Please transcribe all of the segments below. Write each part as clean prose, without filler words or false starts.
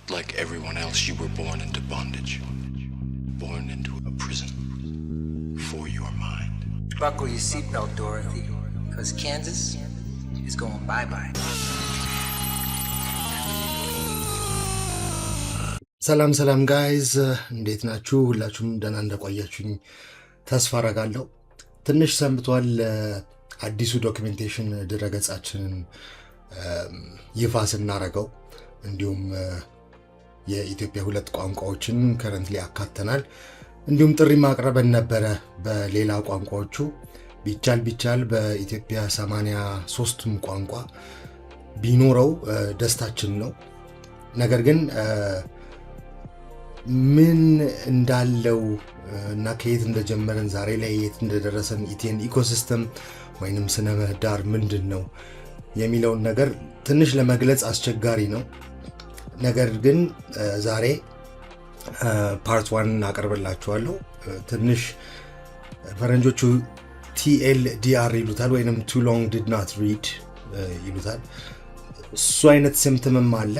Like everyone else, you were born into bondage, born into a prison for your mind. Buckle your seatbelt, Dorothy, because Kansas is going bye bye. ሰላም ሰላም guys፣ እንዴት ናችሁ? ሁላችሁም ደህና እንደቆያችሁኝ ተስፋ አረጋለሁ። ትንሽ ሰንብቷል። አዲሱ documentation ድረገጻችንን ይፋ ስናረገው እንዲሁም የኢትዮጵያ ሁለት ቋንቋዎችን currently አካተናል። እንዲሁም ጥሪ ማቅረበን ነበረ በሌላ ቋንቋዎቹ፣ ቢቻል ቢቻል በኢትዮጵያ 83ቱም ቋንቋ ቢኖረው ደስታችን ነው። ነገር ግን ምን እንዳለው እና ከየት እንደጀመረን፣ ዛሬ ላይ የት እንደደረሰን፣ ETN ecosystem ወይንም ስነ ምህዳር ምንድን ነው የሚለውን ነገር ትንሽ ለመግለጽ አስቸጋሪ ነው። ነገር ግን ዛሬ part one እናቀርብላችኋለሁ። ትንሽ ፈረንጆቹ TLDR ይሉታል ወይንም too long did not read ይሉታል። እሱ አይነት symptom ም አለ።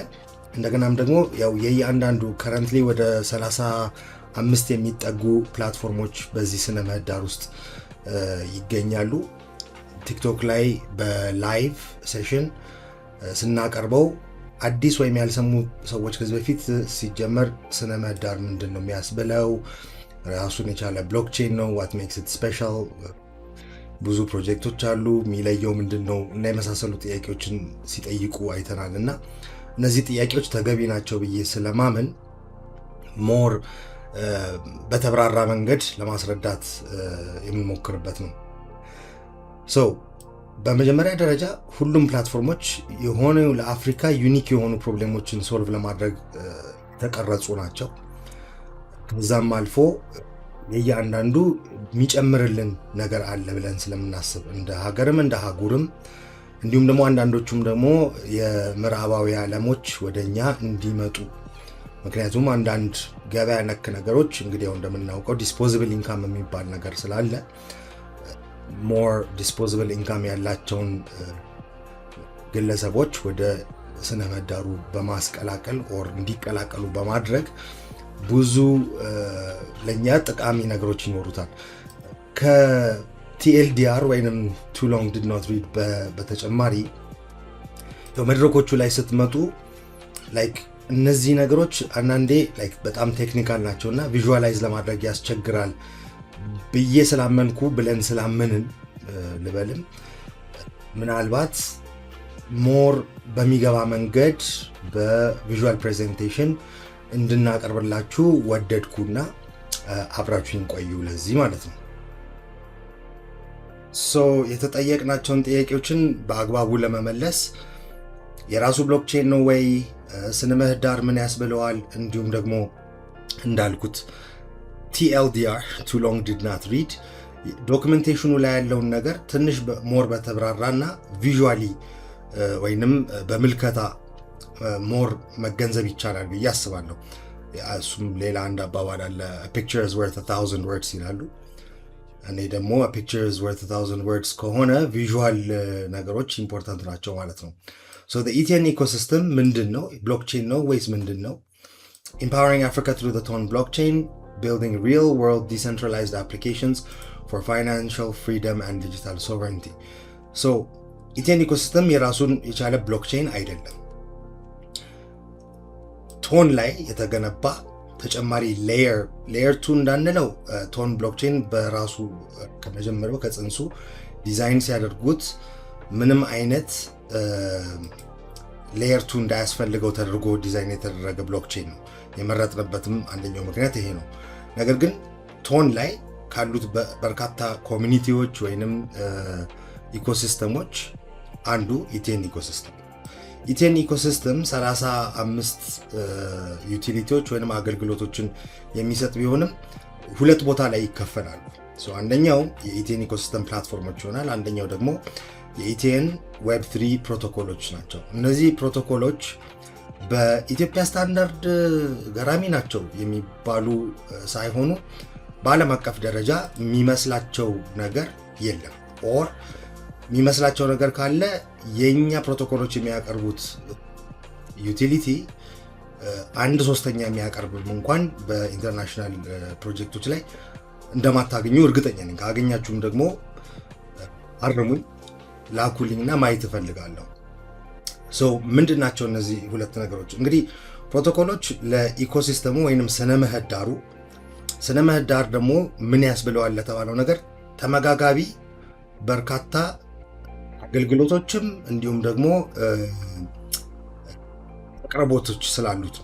እንደገናም ደግሞ ያው የየአንዳንዱ currently ወደ 35 የሚጠጉ platform ኦች በዚህ ስነ ምህዳር ውስጥ ይገኛሉ። ቲክቶክ ላይ በ live session ስናቀርበው አዲስ ወይም ያልሰሙ ሰዎች ከዚህ በፊት ሲጀመር ስነ ምህዳር ምንድን ነው የሚያስብለው፣ ራሱን የቻለ blockchain ነው፣ what makes it special፣ ብዙ ፕሮጀክቶች አሉ፣ የሚለየው ምንድን ነው እና የመሳሰሉ ጥያቄዎችን ሲጠይቁ አይተናል። እና እነዚህ ጥያቄዎች ተገቢ ናቸው ብዬ ስለማምን more በተብራራ መንገድ ለማስረዳት የምሞክርበት ነው። So በመጀመሪያ ደረጃ ሁሉም platform ኦች የሆነ ለአፍሪካ unique የሆኑ problem ኦችን solve ለማድረግ የተቀረጹ ናቸው። ከዛም አልፎ የእያንዳንዱ የሚጨምርልን ነገር አለ ብለን ስለምናስብ እንደ ሀገርም እንደ አህጉርም፣ እንዲሁም ደግሞ አንዳንዶቹም ደግሞ የምዕራባዊ ዓለሞች ወደ እኛ እንዲመጡ፣ ምክንያቱም አንዳንድ ገበያ ነክ ነገሮች እንግዲህ ያው እንደምናውቀው disposable income የሚባል ነገር ስላለ more disposable income ያላቸውን ግለሰቦች ወደ ስነ ምህዳሩ በማስቀላቀል or እንዲቀላቀሉ በማድረግ ብዙ ለእኛ ጠቃሚ ነገሮች ይኖሩታል። ከ TLDR ወይንም too long did not read በተጨማሪ መድረኮቹ ላይ ስትመጡ like እነዚህ ነገሮች አንዳንዴ like በጣም technical ናቸው እና visualize ለማድረግ ያስቸግራል ብዬ ስላመንኩ፣ ብለን ስላመንን ልበልም፣ ምናልባት more በሚገባ መንገድ በ visual presentation እንድናቀርብላችሁ ወደድኩና አብራችሁኝ ቆዩ ለዚህ ማለት ነው። So የተጠየቅናቸውን ጥያቄዎችን በአግባቡ ለመመለስ የራሱ blockchain ነው ወይ፣ ስነ ምህዳር ምን ያስብለዋል፣ እንዲሁም ደግሞ እንዳልኩት TLDR፣ too long did not read፣ documentation ኑ ላይ ያለውን ነገር ትንሽ more በተብራራ እና visually ወይንም በምልከታ more መገንዘብ ይቻላል ብዬ አስባለሁ። እሱም ሌላ አንድ አባባል አለ፣ "picture is worth 1,000 words" ይላሉ። እኔ ደግሞ picture is worth 1,000 words ከሆነ visual ነገሮች important ናቸው ማለት ነው። So ETN ecosystem ምንድን ነው? Blockchain ነው ወይስ ምንድን ነው? Empowering Africa through the TON blockchain, building real world decentralized applications for financial freedom and digital sovereignty. So ETN ecosystem የራሱን የቻለ blockchain አይደለም። ቶን ላይ የተገነባ ተጨማሪ layer፣ layer two እንዳንለው፣ ቶን blockchain በራሱ ከመጀመሪያው ከጽንሱ ዲዛይን ሲያደርጉት ምንም አይነት layer two እንዳያስፈልገው ተደርጎ ዲዛይን የተደረገ blockchain ነው። የመረጥንበትም አንደኛው ምክንያት ይሄ ነው። ነገር ግን ቶን ላይ ካሉት በርካታ community ዎች ወይንም ecosystem ኦች አንዱ ETN ecosystem። ETN ecosystem 35 utility ዎች ወይም አገልግሎቶችን የሚሰጥ ቢሆንም ሁለት ቦታ ላይ ይከፈላሉ። አንደኛው የ ETN ecosystem platform ኦች ይሆናል። አንደኛው ደግሞ የ ETN Web3 ፕሮቶኮሎች ናቸው። እነዚህ ፕሮቶኮሎች በኢትዮጵያ ስታንዳርድ ገራሚ ናቸው የሚባሉ ሳይሆኑ በዓለም አቀፍ ደረጃ የሚመስላቸው ነገር የለም። Or የሚመስላቸው ነገር ካለ የእኛ ፕሮቶኮሎች የሚያቀርቡት utility አንድ ሶስተኛ የሚያቀርብም እንኳን በ international ፕሮጀክቶች ላይ እንደማታገኙ እርግጠኛ ነኝ። ካገኛችሁም ደግሞ አርሙኝ፣ ላኩልኝና ማየት እፈልጋለሁ። ምንድን ናቸው እነዚህ ሁለት ነገሮች? እንግዲህ ፕሮቶኮሎች ለ ecosystem ኡ ወይንም ስነ ምህዳሩ፣ ስነ ምህዳር ደግሞ ምን ያስብለዋል ለተባለው ነገር ተመጋጋቢ በርካታ አገልግሎቶችም እንዲሁም ደግሞ አቅርቦቶች ስላሉት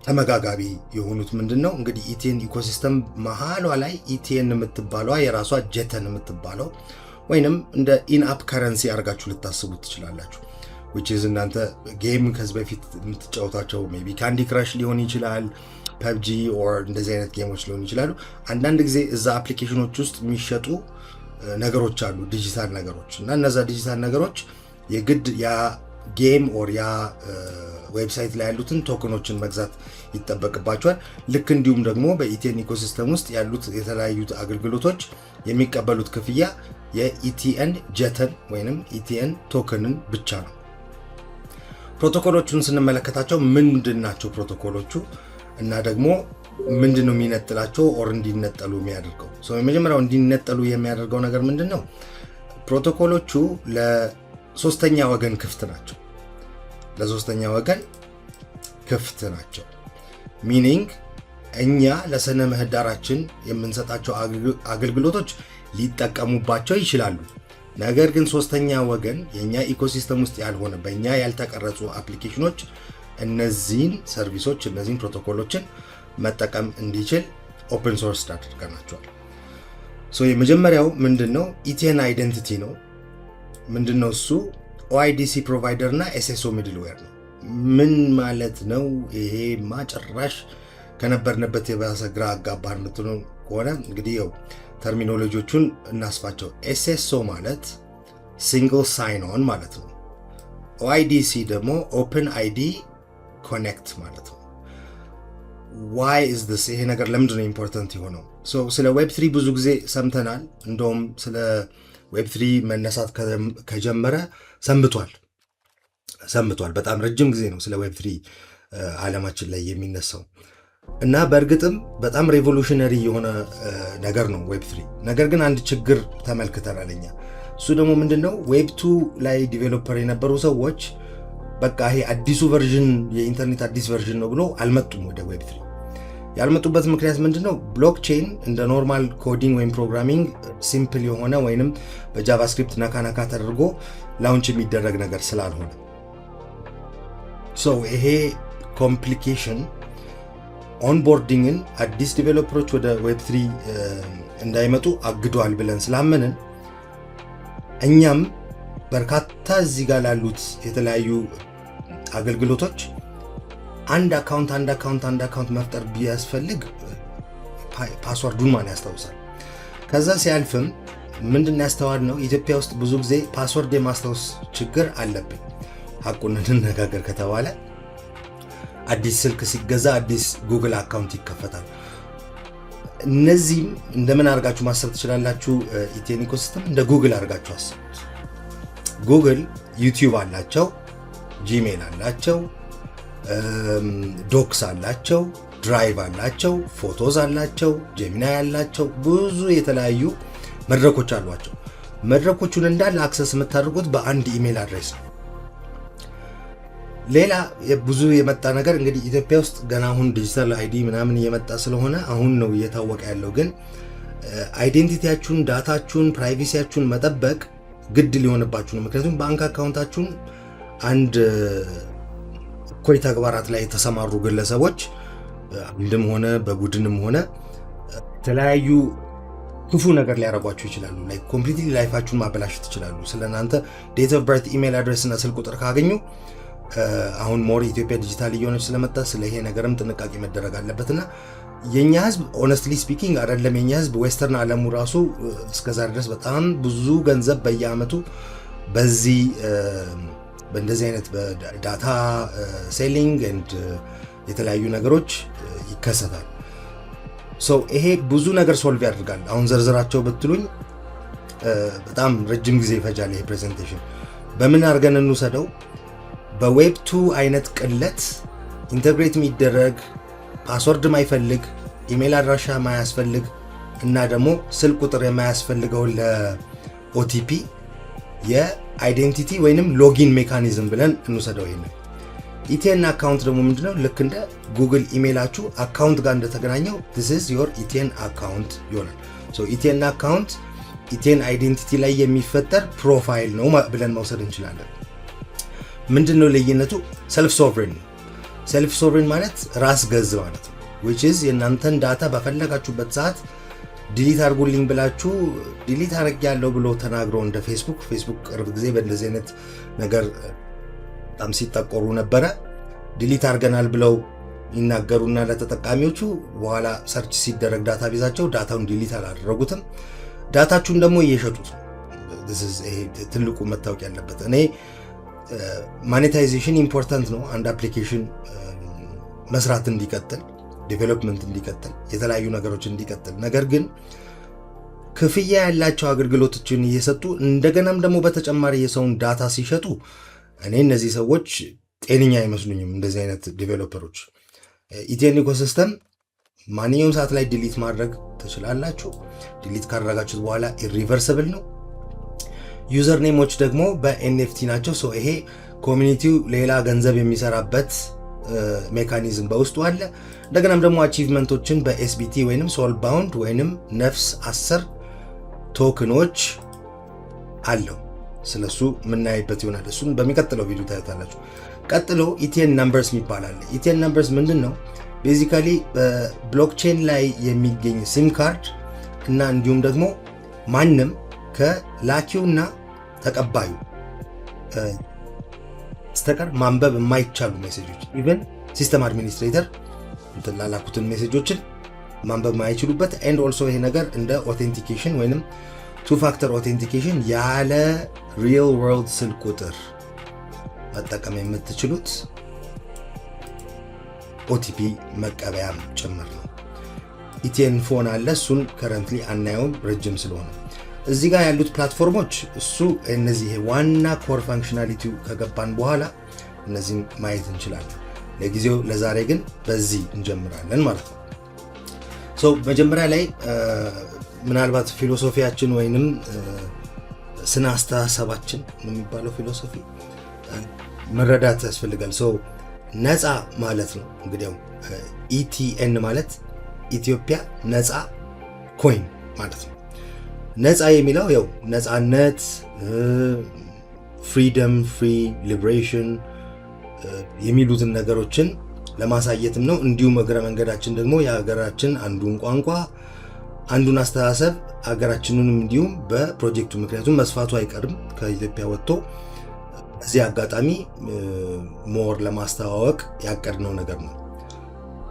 ተመጋጋቢ የሆኑት ምንድን ነው? እንግዲህ ETN ecosystem መሀሏ ላይ ETN የምትባለዋ የራሷ jeton የምትባለው ወይንም እንደ in-app currency አድርጋችሁ ልታስቡት ትችላላችሁ። Which is እናንተ game ከዚህ በፊት የምትጫወታቸው maybe Candy Crush ሊሆን ይችላል፣ PUBG or እንደዚህ አይነት game ኦች ሊሆኑ ይችላሉ። አንዳንድ ጊዜ እዛ application ኖች ውስጥ የሚሸጡ ነገሮች አሉ፣ ዲጂታል ነገሮች። እና እነዛ ዲጂታል ነገሮች የግድ ያ game or ያ website ላይ ያሉትን token ኖችን መግዛት ይጠበቅባቸዋል። ልክ እንዲሁም ደግሞ በ ETN ecosystem ውስጥ ያሉት የተለያዩት አገልግሎቶች የሚቀበሉት ክፍያ የ ETN jeton ወይንም ETN token ን ብቻ ነው። ፕሮቶኮሎቹን ስንመለከታቸው ምንድን ናቸው ፕሮቶኮሎቹ እና ደግሞ ምንድን ነው የሚነጥላቸው or እንዲነጠሉ የሚያደርገው? የመጀመሪያው እንዲነጠሉ የሚያደርገው ነገር ምንድን ነው? ፕሮቶኮሎቹ ለሶስተኛ ወገን ክፍት ናቸው። ለሶስተኛ ወገን ክፍት ናቸው። Meaning እኛ ለስነ ምህዳራችን የምንሰጣቸው አገልግሎቶች ሊጠቀሙባቸው ይችላሉ። ነገር ግን ሶስተኛ ወገን የእኛ ecosystem ውስጥ ያልሆነ፣ በእኛ ያልተቀረጹ application ኖች እነዚህን service ኦች፣ እነዚህን ፕሮቶኮሎችን መጠቀም እንዲችል open source አድርገናቸዋል። So የመጀመሪያው ምንድን ነው? ETN identity ነው። ምንድን ነው እሱ? OIDC provider እና SSO middleware ነው። ምን ማለት ነው? ይሄማ ጭራሽ ከነበርንበት የባሰ ግራ አጋባን የምትሉ ከሆነ እንግዲህ ያው terminology ዎቹን እናስፋቸው። SSO ማለት single sign on ማለት ነው። OIDC ደግሞ OpenID Connect ማለት ነው። Why is this? ይሄ ነገር ለምንድን ነው important የሆነው? ስለ Web3 ብዙ ጊዜ ሰምተናል። እንደውም ስለ Web3 መነሳት ከጀመረ ሰንብቷል ሰንብቷል። በጣም ረጅም ጊዜ ነው ስለ Web3 ዓለማችን ላይ የሚነሳው እና በእርግጥም በጣም revolutionary የሆነ ነገር ነው Web3። ነገር ግን አንድ ችግር ተመልክተናል እኛ። እሱ ደግሞ ምንድን ነው? Web2 ላይ developer የነበሩ ሰዎች በቃ ይሄ አዲሱ version፣ የኢንተርኔት አዲስ version ነው ብሎ አልመጡም ወደ Web3። ያልመጡበት ምክንያት ምንድን ነው? Blockchain እንደ normal coding ወይም programming simple የሆነ ወይንም በ JavaScript ነካ ነካ ተደርጎ launch የሚደረግ ነገር ስላልሆነ፣ so ይሄ complication onboarding ን አዲስ developer ኦች ወደ Web3 እንዳይመጡ አግዷል ብለን ስላመንን እኛም በርካታ እዚህ ጋር ላሉት የተለያዩ አገልግሎቶች አንድ account፣ አንድ account፣ አንድ account መፍጠር ቢያስፈልግ password ኡን ማን ያስታውሳል? ከዛ ሲያልፍም ምንድን ያስተዋልነው፣ ኢትዮጵያ ውስጥ ብዙ ጊዜ password የማስታወስ ችግር አለብን። ሀቁን እንነጋገር ከተባለ አዲስ ስልክ ሲገዛ አዲስ Google account ይከፈታል። እነዚህም እንደምን አድርጋችሁ ማሰብ ትችላላችሁ? ETN ecosystem እንደ ጉግል አድርጋችሁ አስቡት። Google YouTube አላቸው፣ Gmail አላቸው፣ Docs አላቸው፣ Drive አላቸው፣ Photos አላቸው፣ Gemini አላቸው፣ ብዙ የተለያዩ መድረኮች አሏቸው። መድረኮቹን እንዳለ access የምታደርጉት በአንድ email address ነው። ሌላ ብዙ የመጣ ነገር እንግዲህ ኢትዮጵያ ውስጥ ገና አሁን digital ID ምናምን እየመጣ ስለሆነ አሁን ነው እየታወቀ ያለው። ግን identity ያችሁን፣ data ችሁን፣ privacy ያችሁን መጠበቅ ግድ ሊሆንባችሁ ነው። ምክንያቱም ባንክ account ኣችሁን አንድ እኩይ ተግባራት ላይ የተሰማሩ ግለሰቦች አንድም ሆነ በቡድንም ሆነ የተለያዩ ክፉ ነገር ሊያደርጓችሁ ይችላሉ። Like completely life ኣችሁን ማበላሸት ይችላሉ። ስለ እናንተ date of birth፣ email address እና ስልክ ቁጥር ካገኙ፣ አሁን more ኢትዮጵያ ዲጂታል እየሆነች ስለመጣ ስለ ይሄ ነገርም ጥንቃቄ መደረግ አለበት። እና የኛ ህዝብ፣ honestly speaking አይደለም የኛ ህዝብ፣ western ዓለሙ ራሱ እስከዛ ድረስ በጣም ብዙ ገንዘብ በየአመቱ በዚህ በእንደዚህ አይነት በ data selling and የተለያዩ ነገሮች ይከሰታል። So ይሄ ብዙ ነገር solve ያደርጋል። አሁን ዘርዝራቸው ብትሉኝ በጣም ረጅም ጊዜ ይፈጃል ይሄ presentation። በምን አድርገን እንውሰደው? በ Web 2 አይነት ቅለት integrate የሚደረግ፣ password ማይፈልግ፣ ኢሜይል አድራሻ ማያስፈልግ እና ደግሞ ስልክ ቁጥር የማያስፈልገውን ለ OTP የ identity ወይንም login mechanism ብለን እንውሰደው። ይሄንን ETN account ደግሞ ምንድነው? ልክ እንደ ጉግል ኢሜይላችሁ account ጋር እንደተገናኘው this is your ETN account ይሆናል። So ETN account ETN identity ላይ የሚፈጠር profile ነው ብለን መውሰድ እንችላለን። ምንድን ነው ልዩነቱ? Self sovereign ነው። Self sovereign ማለት ራስ ገዝ ማለት ነው። Which is የእናንተን data በፈለጋችሁበት ሰዓት delete አድርጉልኝ ብላችሁ delete አድርጌያለሁ ብሎ ተናግሮ እንደ ፌስቡክ። ፌስቡክ ቅርብ ጊዜ በእንደዚህ አይነት ነገር በጣም ሲጠቆሩ ነበረ። Delete አድርገናል ብለው ይናገሩና ለተጠቃሚዎቹ በኋላ search ሲደረግ database ኣቸው data ውን delete አላደረጉትም። Data ችሁን ደግሞ እየሸጡት ነው። ይሄ ትልቁ መታወቅ ያለበት። እኔ monetization important ነው። አንድ application መስራት እንዲቀጥል፣ development እንዲቀጥል፣ የተለያዩ ነገሮች እንዲቀጥል። ነገር ግን ክፍያ ያላቸው አገልግሎቶችን እየሰጡ እንደገናም ደግሞ በተጨማሪ የሰውን data ሲሸጡ እኔ እነዚህ ሰዎች ጤነኛ አይመስሉኝም። እንደዚህ አይነት developer ኦች። ETN ecosystem ማንኛውም ሰዓት ላይ delete ማድረግ ትችላላችሁ። Delete ካደረጋችሁት በኋላ irreversible ነው። Username ኦች ደግሞ በ NFT ናቸው። So ይሄ community ው ሌላ ገንዘብ የሚሰራበት mechanism በውስጡ አለ። እንደገናም ደግሞ achievement ኦችን በ SBT ወይንም soulbound ወይንም ነፍስ 10 token ኦች አለው። ስለሱ የምናይበት ይሆናል። እሱን በሚቀጥለው ቪዲዮ ታዩታላችሁ። ቀጥሎ ETN numbers የሚባል አለ። ETN numbers ምንድን ነው? Basically በ blockchain ላይ የሚገኝ SIM card እና እንዲሁም ደግሞ ማንም ከላኪውና ተቀባዩ በስተቀር ማንበብ የማይቻሉ message ኦች፣ even system administrator እንትን ላላኩትን message ኦችን ማንበብ የማይችሉበት and also ይሄ ነገር እንደ authentication ወይንም two factor authentication ያለ real world ስልክ ቁጥር መጠቀም የምትችሉት OTP መቀበያም ጭምር ነው። ETN phone አለ። እሱን currently አናየውም ረጅም ስለሆነ። እዚህ ጋር ያሉት platform ኦች እሱ እነዚህ ዋና core functionality ው ከገባን በኋላ እነዚህን ማየት እንችላለን። ለጊዜው ለዛሬ ግን በዚህ እንጀምራለን ማለት ነው። So መጀመሪያ ላይ ምናልባት philosophy ያችን ወይንም ስነ አስተሳሰባችን ነው የሚባለው philosophy መረዳት ያስፈልጋል። So ነፃ ማለት ነው እንግዲያው ETN ማለት ኢትዮጵያ ነፃ coin ማለት ነው። ነፃ የሚለው ያው ነፃነት፣ freedom፣ free liberation የሚሉትን ነገሮችን ለማሳየትም ነው። እንዲሁም እግረ መንገዳችን ደግሞ የሀገራችን አንዱን ቋንቋ፣ አንዱን አስተሳሰብ፣ ሀገራችንንም እንዲሁም በፕሮጀክቱ ምክንያቱም መስፋቱ አይቀርም ከኢትዮጵያ ወጥቶ እዚህ አጋጣሚ more ለማስተዋወቅ ያቀድነው ነገር ነው።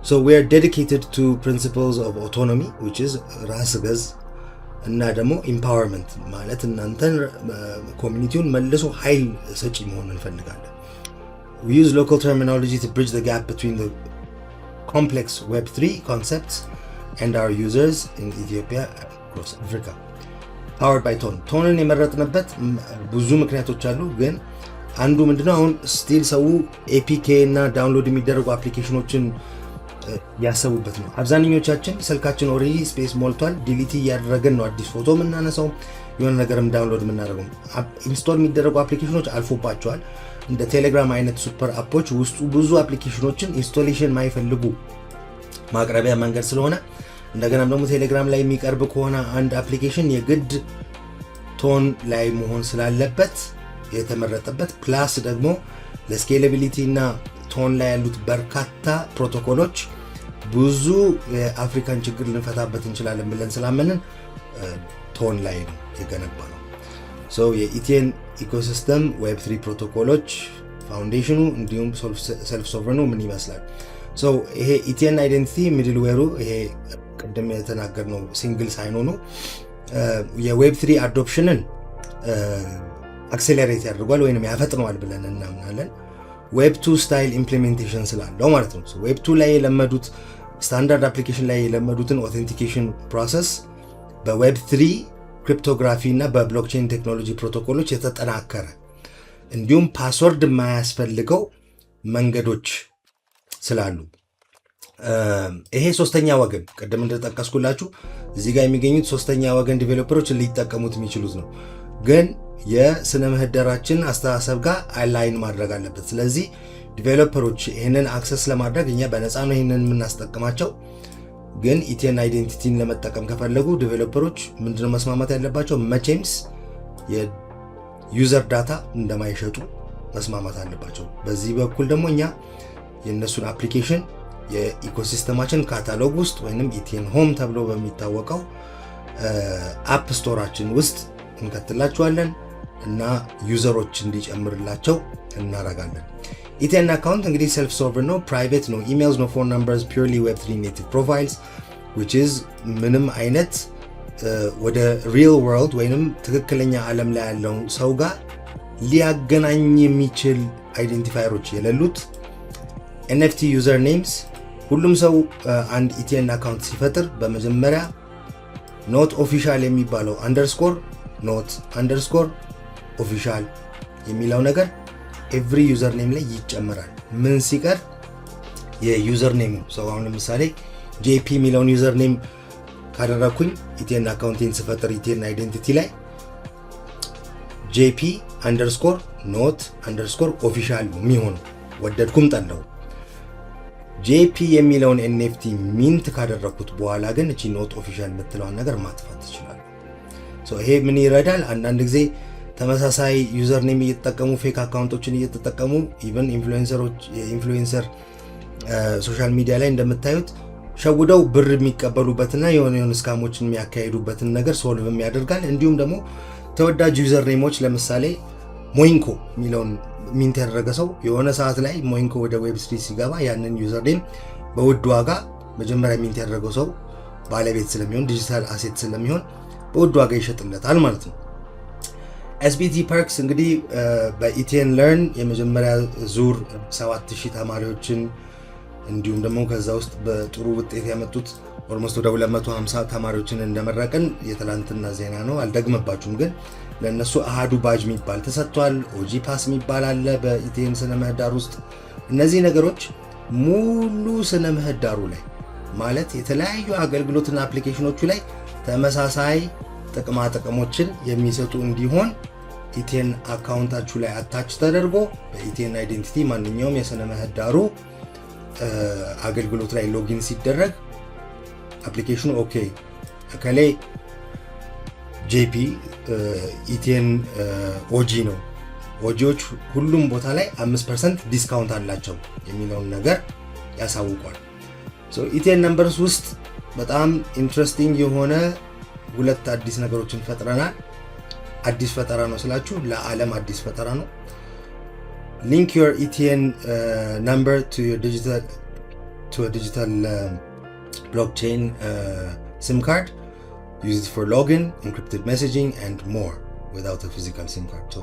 So we are dedicated to principles of autonomy, which is ራስ ገዝ እና ደግሞ empowerment ማለት እናንተን community ውን መልሶ ኃይል ሰጪ መሆን እንፈልጋለን። We use local terminology to bridge the gap between the complex Web3 concepts and our users in Ethiopia and across Africa. Powered by TON። TON ን የመረጥንበት ብዙ ምክንያቶች አሉ፣ ግን አንዱ ምንድነው አሁን still ሰው APK እና download የሚደረጉ application ኦችን ያሰቡበት ነው። አብዛኞቻችን ስልካችን already space ሞልቷል። Delete እያደረገን ነው አዲስ ፎቶ የምናነሳው፣ የሆነ ነገርም download የምናደርገው። Install የሚደረጉ application ኦች አልፎባቸዋል። እንደ ቴሌግራም አይነት super app ኦች ውስጡ ብዙ application ኦችን installation ማይፈልጉ ማቅረቢያ መንገድ ስለሆነ፣ እንደገናም ደግሞ ቴሌግራም ላይ የሚቀርብ ከሆነ አንድ application የግድ TON ላይ መሆን ስላለበት የተመረጠበት፣ plus ደግሞ ለ scalability እና TON ላይ ያሉት በርካታ ፕሮቶኮሎች ብዙ የአፍሪካን ችግር ልንፈታበት እንችላለን ብለን ስላመንን TON ላይ ነው የገነባነው። የ ETN ecosystem Web 3 ፕሮቶኮሎች foundation ኑ እንዲሁም self sovereign ኑ ምን ይመስላል? ይሄ ETN identity middleware ኡ ይሄ ቅድም የተናገርነው single sign-on ኑ የ Web 3 adoption ን accelerate ያደርጓል ወይም ያፈጥነዋል ብለን እናምናለን። Web 2 style implementation ስላለው ማለት ነው። Web 2 ላይ የለመዱት standard application ላይ የለመዱትን authentication process በ Web 3 cryptography እና በ blockchain technology ፕሮቶኮሎች የተጠናከረ እንዲሁም password የማያስፈልገው መንገዶች ስላሉ ይሄ ሶስተኛ ወገን ቅድም እንደጠቀስኩላችሁ እዚህ ጋር የሚገኙት ሶስተኛ ወገን developer ኦች ሊጠቀሙት የሚችሉት ነው። ግን የስነ ምህዳራችን አስተሳሰብ ጋር align ማድረግ አለበት። ስለዚህ developer ኦች ይህንን access ለማድረግ እኛ በነፃ ነው ይህንን የምናስጠቅማቸው። ግን ETN identity ን ለመጠቀም ከፈለጉ developer ኦች ምንድነው መስማማት ያለባቸው? መቼምስ የ user data እንደማይሸጡ መስማማት አለባቸው። በዚህ በኩል ደግሞ እኛ የእነሱን application የ ecosystem ኣችን catalog ውስጥ ወይም ETN Home ተብሎ በሚታወቀው app store ኣችን ውስጥ እንከትላቸዋለን እና user ኦች እንዲጨምርላቸው እናረጋለን። ETN account እንግዲህ self sovereign ነው፣ private ነው፣ emails, no phone numbers, purely Web3 native profiles, which is ምንም አይነት ወደ real world ወይንም ትክክለኛ ዓለም ላይ ያለውን ሰው ጋር ሊያገናኝ የሚችል identifier ኦች የሌሉት። NFT usernames፣ ሁሉም ሰው አንድ ETN account ሲፈጥር በመጀመሪያ not official የሚባለው _not_official የሚለው ነገር every username ላይ ይጨመራል። ምን ሲቀር? የ username ኡ ሰው አሁን ለምሳሌ JP የሚለውን username ካደረግኩኝ ETN account ኤን ስፈጥር ETN identity ላይ JP_not_official ነው የሚሆነው፣ ወደድኩም ጠላሁ። JP የሚለውን NFT mint ካደረግኩት በኋላ ግን እቺ not official የምትለዋን ነገር ማጥፋት ትችላል። ይሄ ምን ይረዳል? አንዳንድ ጊዜ ተመሳሳይ username እየተጠቀሙ fake account ኦችን እየተጠቀሙ even influencer ኦች የ influencer social media ላይ እንደምታዩት ሸውደው ብር የሚቀበሉበትና የሆነ የሆነ scam ኦችን የሚያካሂዱበትን ነገር solve ያደርጋል። እንዲሁም ደግሞ ተወዳጅ username ኦች፣ ለምሳሌ ሞይንኮ የሚለውን mint ያደረገ ሰው የሆነ ሰዓት ላይ ሞይንኮ ወደ Web3 ሲገባ ያንን username በውድ ዋጋ መጀመሪያ mint ያደረገው ሰው ባለቤት ስለሚሆን፣ digital asset ስለሚሆን በውድ ዋጋ ይሸጥለታል ማለት ነው። SBT perks እንግዲህ በ ETN Learn የመጀመሪያ ዙር 7000 ተማሪዎችን እንዲሁም ደግሞ ከዛ ውስጥ በጥሩ ውጤት ያመጡት almost ወደ 250 ተማሪዎችን እንደመረቅን የትላንትና ዜና ነው። አልደግመባችሁም፣ ግን ለእነሱ አሃዱ ባጅ የሚባል ተሰጥቷል። OG pass የሚባል አለ በ ETN ስነ ምህዳር ውስጥ። እነዚህ ነገሮች ሙሉ ስነ ምህዳሩ ላይ ማለት የተለያዩ አገልግሎትና application ኦቹ ላይ ተመሳሳይ ጥቅማ ጥቅሞችን የሚሰጡ እንዲሆን ETN account ኣችሁ ላይ attach ተደርጎ በ ETN identity ማንኛውም የስነ ምህዳሩ አገልግሎት ላይ login ሲደረግ application ኑ okay እከሌ JP ETN OG ነው፣ OG ዎች ሁሉም ቦታ ላይ 5% discount አላቸው የሚለውን ነገር ያሳውቋል። ETN numbers ውስጥ በጣም interesting የሆነ ሁለት አዲስ ነገሮችን ፈጥረናል። አዲስ ፈጠራ ነው ስላችሁ ለዓለም አዲስ ፈጠራ ነው። Link your ETN number to digital blockchain SIM card. Use it for login, encrypted messaging and more without a physical SIM card. So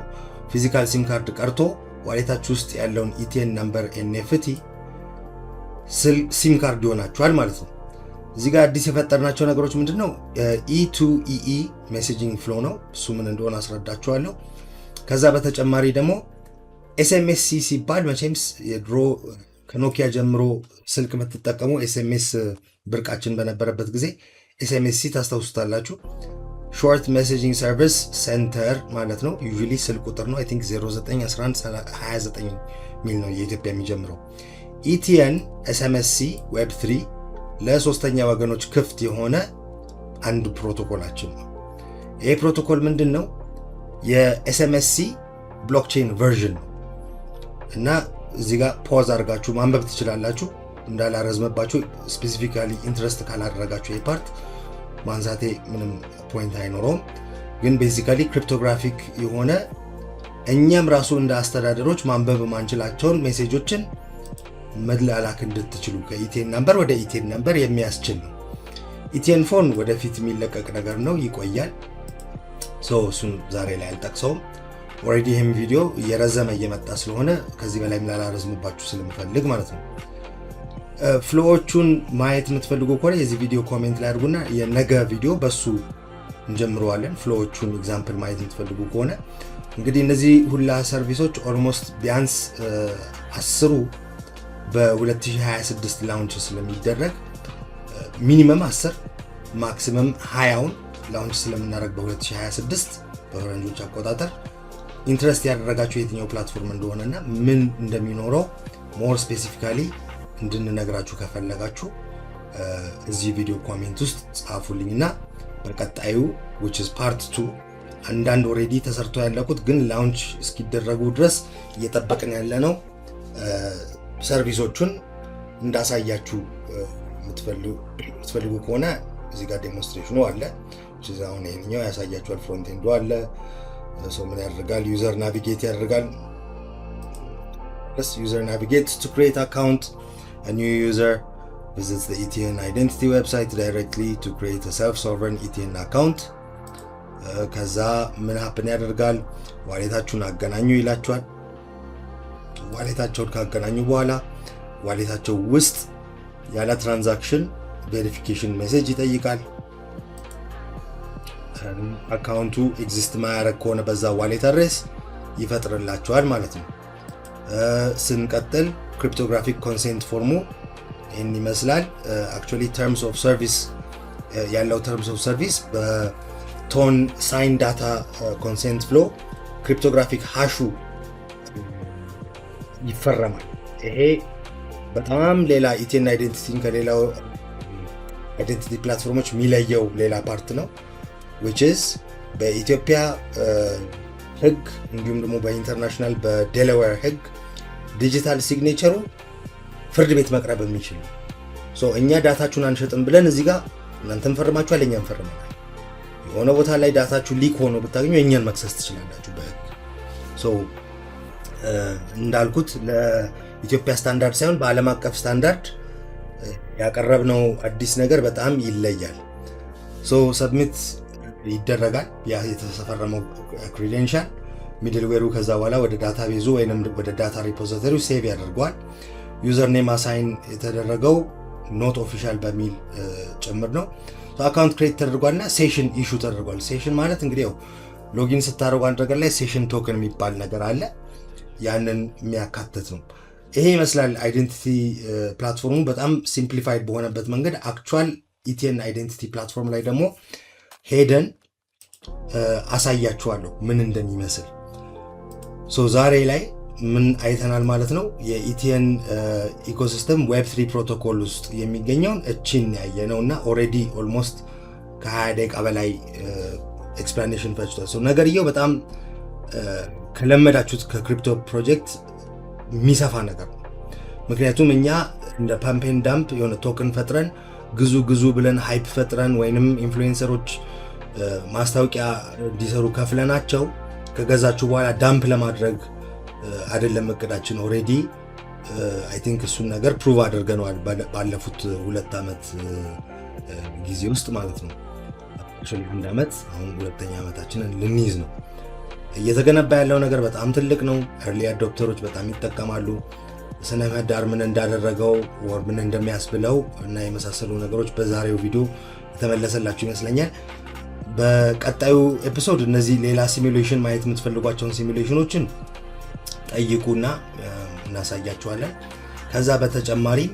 physical SIM card ቀርቶ wallet ኣችሁ ውስጥ ያለውን ETN number NFT SIM card ይሆናችኋል ማለት ነው። እዚህ ጋር አዲስ የፈጠርናቸው ነገሮች ምንድን ነው? E2EE messaging flow ነው። እሱ ምን እንደሆነ አስረዳችኋለሁ። ከዛ በተጨማሪ ደግሞ SMSC ሲባል መቼምስ የድሮ ከኖኪያ ጀምሮ ስልክ የምትጠቀሙ SMS ብርቃችን በነበረበት ጊዜ SMSC ታስታውሱታላችሁ። Short messaging service center ማለት ነው። Usually ስልክ ቁጥር ነው። I think 091129 የሚል ነው የኢትዮጵያ የሚጀምረው። ETN SMSC Web3 ለሶስተኛ ወገኖች ክፍት የሆነ አንድ ፕሮቶኮላችን ነው። ይሄ ፕሮቶኮል ምንድን ነው? የ SMSC blockchain version ነው እና እዚህ ጋር pause አድርጋችሁ ማንበብ ትችላላችሁ። እንዳላረዝመባችሁ specifically interest ካላደረጋችሁ ይህ part ማንሳቴ ምንም point አይኖረውም። ግን basically cryptographic የሆነ እኛም ራሱ እንደ አስተዳደሮች ማንበብ ማንችላቸውን message ኦችን መላላክ እንድትችሉ ከ ETN number ወደ ETN number የሚያስችል ነው። ETN phone ወደፊት የሚለቀቅ ነገር ነው፣ ይቆያል። እሱን ዛሬ ላይ አልጠቅሰውም። Already ይህም ቪዲዮ እየረዘመ እየመጣ ስለሆነ ከዚህ በላይም ላላረዝምባችሁ ስለምፈልግ ማለት ነው። Flow ዎቹን ማየት የምትፈልጉ ከሆነ የዚህ ቪዲዮ comment ላይ አድርጉና የነገ ቪዲዮ በሱ እንጀምረዋለን። Flow ዎቹን example ማየት የምትፈልጉ ከሆነ እንግዲህ እነዚህ ሁላ service ኦች almost ቢያንስ 10ሩ በ2026 launch ስለሚደረግ፣ minimum 10 maximum 20ውን launch ስለምናደርግ በ2026 በፈረንጆች አቆጣጠር፣ interest ያደረጋችሁ የትኛው platform እንደሆነና ምን እንደሚኖረው more specifically እንድንነግራችሁ ከፈለጋችሁ እዚህ ቪዲዮ comment ውስጥ ጻፉልኝና በቀጣዩ which is part 2 አንዳንድ already ተሰርቶ ያለቁት ግን launch እስኪደረጉ ድረስ እየጠበቅን ያለ ነው service ኦቹን እንዳሳያችሁ የምትፈልጉ ከሆነ እዚህ ጋር demonstration ኑ አለ። አሁን ይሄኛው ያሳያችኋል። Front end ኡ አለ። So ምን ያደርጋል? User navigate ያደርጋል። User navigate to create account. New user visits the ETN identity website directly to create a self-sovereign ETN account. ከዛ ምን happen ያደርጋል? Wallet ኣችሁን አገናኙ ይላችኋል። Wallet ኣቸውን ካገናኙ በኋላ wallet ኣቸው ውስጥ ያለ transaction verification message ይጠይቃል። Account ኡ exist ማያደርግ ከሆነ በዛ wallet address ይፈጥርላችኋል ማለት ነው። ስንቀጥል cryptographic consent form ኡ ይህን ይመስላል። Actually terms of service ያለው terms of service በ TON sign data consent flow cryptographic hash ኡ ይፈረማል። ይሄ በጣም ሌላ ETN identity ን ከሌላው identity platform ኦች የሚለየው ሌላ part ነው፣ which is በኢትዮጵያ ሕግ እንዲሁም ደግሞ በ international በዴላዌር ሕግ digital signature ኡ ፍርድ ቤት መቅረብ የሚችል ነው። እኛ data ችሁን አንሸጥም ብለን እዚህ ጋር እናንተም ፈርማችኋል፣ እኛም ፈርመናል። የሆነ ቦታ ላይ data ችሁ leak ሆኖ ብታገኙ እኛን መክሰስ ትችላላችሁ በህግ። እንዳልኩት ለኢትዮጵያ ስታንዳርድ ሳይሆን በዓለም አቀፍ ስታንዳርድ ያቀረብነው አዲስ ነገር በጣም ይለያል። Submit ይደረጋል ያ የተፈረመው credential middleware ኡ ከዛ በኋላ ወደ database ኡ ወይም ወደ data repository ው save ያደርገዋል። Username assign የተደረገው not official በሚል ጭምር ነው። Account create ተደርጓል እና session issue ተደርጓል። Session ማለት እንግዲህ ያው login ስታደርጉ አንድ ነገር ላይ session token የሚባል ነገር አለ። ያንን የሚያካትት ነው። ይሄ ይመስላል identity platform ኡ በጣም simplified በሆነበት መንገድ። Actual ETN identity platform ላይ ደግሞ ሄደን አሳያችኋለሁ ምን እንደሚመስል። So ዛሬ ላይ ምን አይተናል ማለት ነው? የ ETN ecosystem Web3 ፕሮቶኮል ውስጥ የሚገኘውን እቺን ያየ ነው እና already almost ከ20 ደቂቃ በላይ explanation ፈጅቷል። ነገርየው በጣም ከለመዳችሁት ከ crypto project የሚሰፋ ነገር ነው። ምክንያቱም እኛ እንደ pump and dump የሆነ token ፈጥረን ግዙ ግዙ ብለን hype ፈጥረን ወይንም influencer ኦች ማስታወቂያ እንዲሰሩ ከፍለናቸው ከገዛችሁ በኋላ dump ለማድረግ አይደለም እቅዳችን። Already I think እሱን ነገር prove አድርገነዋል ባለፉት 2 ዓመት ጊዜ ውስጥ ማለት ነው። አንድ ዓመት፣ አሁን ሁለተኛ ዓመታችንን ልንይዝ ነው። እየተገነባ ያለው ነገር በጣም ትልቅ ነው። Early adopter ኦች በጣም ይጠቀማሉ። ስነ ምህዳር ምን እንዳደረገው ወር ምን እንደሚያስብለው እና የመሳሰሉ ነገሮች በዛሬው ቪዲዮ የተመለሰላችሁ ይመስለኛል። በቀጣዩ episode እነዚህ ሌላ simulation ማየት የምትፈልጓቸውን simulation ኦችን ጠይቁና እናሳያችኋለን። ከዛ በተጨማሪም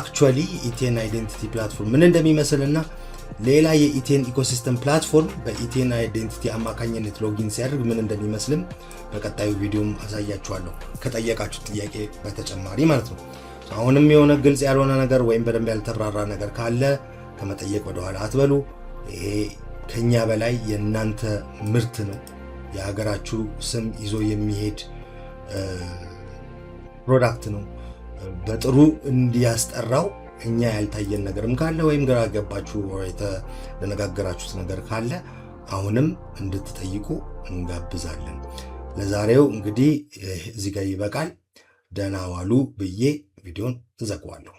actually ETN identity platform ምን እንደሚመስል እና ሌላ የ ETN ecosystem platform በ ETN identity አማካኝነት login ሲያደርግ ምን እንደሚመስልም በቀጣዩ ቪዲዮም አሳያችኋለሁ፣ ከጠየቃችሁ ጥያቄ በተጨማሪ ማለት ነው። አሁንም የሆነ ግልጽ ያልሆነ ነገር ወይም በደንብ ያልተብራራ ነገር ካለ ከመጠየቅ ወደኋላ አትበሉ። ይሄ ከኛ በላይ የእናንተ ምርት ነው። የሀገራችሁ ስም ይዞ የሚሄድ product ነው። በጥሩ እንዲያስጠራው እኛ ያልታየን ነገርም ካለ ወይም ግራ ገባችሁ የተደነጋገራችሁት ነገር ካለ አሁንም እንድትጠይቁ እንጋብዛለን። ለዛሬው እንግዲህ እዚህ ጋር ይበቃል። ደህና ዋሉ ብዬ ቪዲዮን እዘጋዋለሁ።